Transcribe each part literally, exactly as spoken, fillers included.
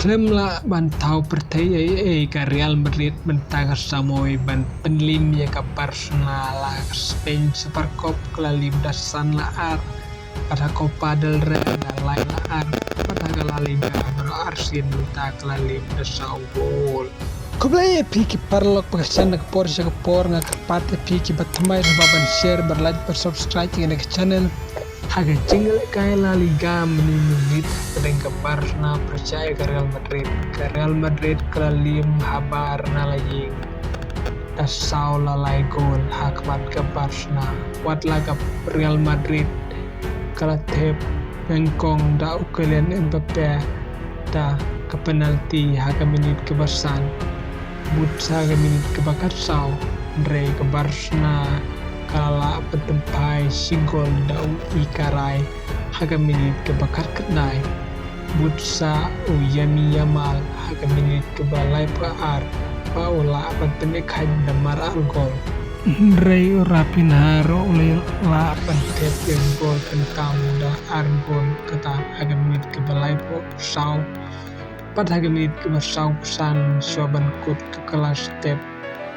Khlem lah ban thaw pyrthei ei ei, ka Real Madrid mynta ka samoi ban pynlim ïa ka Barcelona. La ka Spain Super Cup ka la lim da san la ar, bad ha Copa del Rey da lai la ar, bad ha ka La Liga baroh arsien mynta ka la lim da saw gol. Khublei ïa phi ki paralok ba kyrshan na ka por sha ka por. Nga kyrpad ïa phi kiba thymmai sngewbha ban share, ban like, ban subscribe ïa kane ka channel. Ha ka jinglehkai La Liga mynne mynmiet, hapdeng ka Barcelona pyrshah ïa ka Real Madrid, ka Real Madrid ka la lim habar na la ïing da saw la lai gol ha khmat ka Barcelona. Wat la ka Real Madrid ka la thep nyngkong da u Kylian Mbappe da ka penalty ha ka minit kaba san. Bud sa ka minit kaba khatsaw, hynrei ka Barcelona ka la lah ban pynphai shi gol da u Icardi ha ka minit kaba khatkhyndai. Bud sa u Lamine Yamal ha ka minit kaba laiphew ar, ba u lah ban pynïakhain da mar ar gol. Hynrei u Raphinha ruh u la lah ban thep ïa u gol kyntham da ar gol, kata ha ka minit kaba laiphew saw. Bad ha ka minit kaba sawphew san, shuwa ban kut ka kylla step,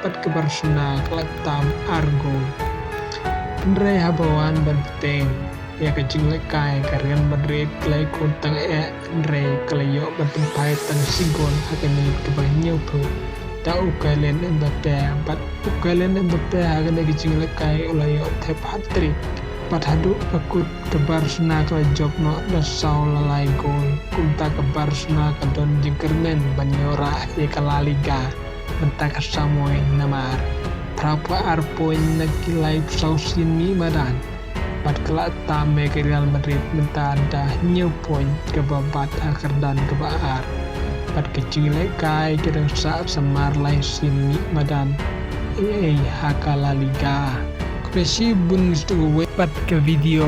bad ka Barcelona ka la tam ar gol. Hynrei haba wan ban bteng ïa ka jinglehkai, ka Real Madrid ka la ïakhun tang eh, hynrei ka la ïoh ban pynphai tang shi gol ha ka minit kaba hynñiewphew da u Kylian Mbappe. Bad u Kylian Mbappe ha kane ka jinglehkai u la ïoh thep hat-trick. Bad haduh ba kut, ka Barcelona ka la jop noh da saw la lai gol. Kumta ka Barcelona ka don jingkyrmen ban ïoh rah ïa ka La Liga mynta ka samoi, namar phraphew ar point na ki laiphew saw sien mih madan. Bad ka la tam ïa ka Real Madrid mynta da hynñiew point, kaba bat ha ka kyrdan kaba ar. Bad ka jinglehkai ka dang sah samar lai sien mih madan ei ei ha ka La Liga. Khublei shibun, ngi sdang wei bad ka video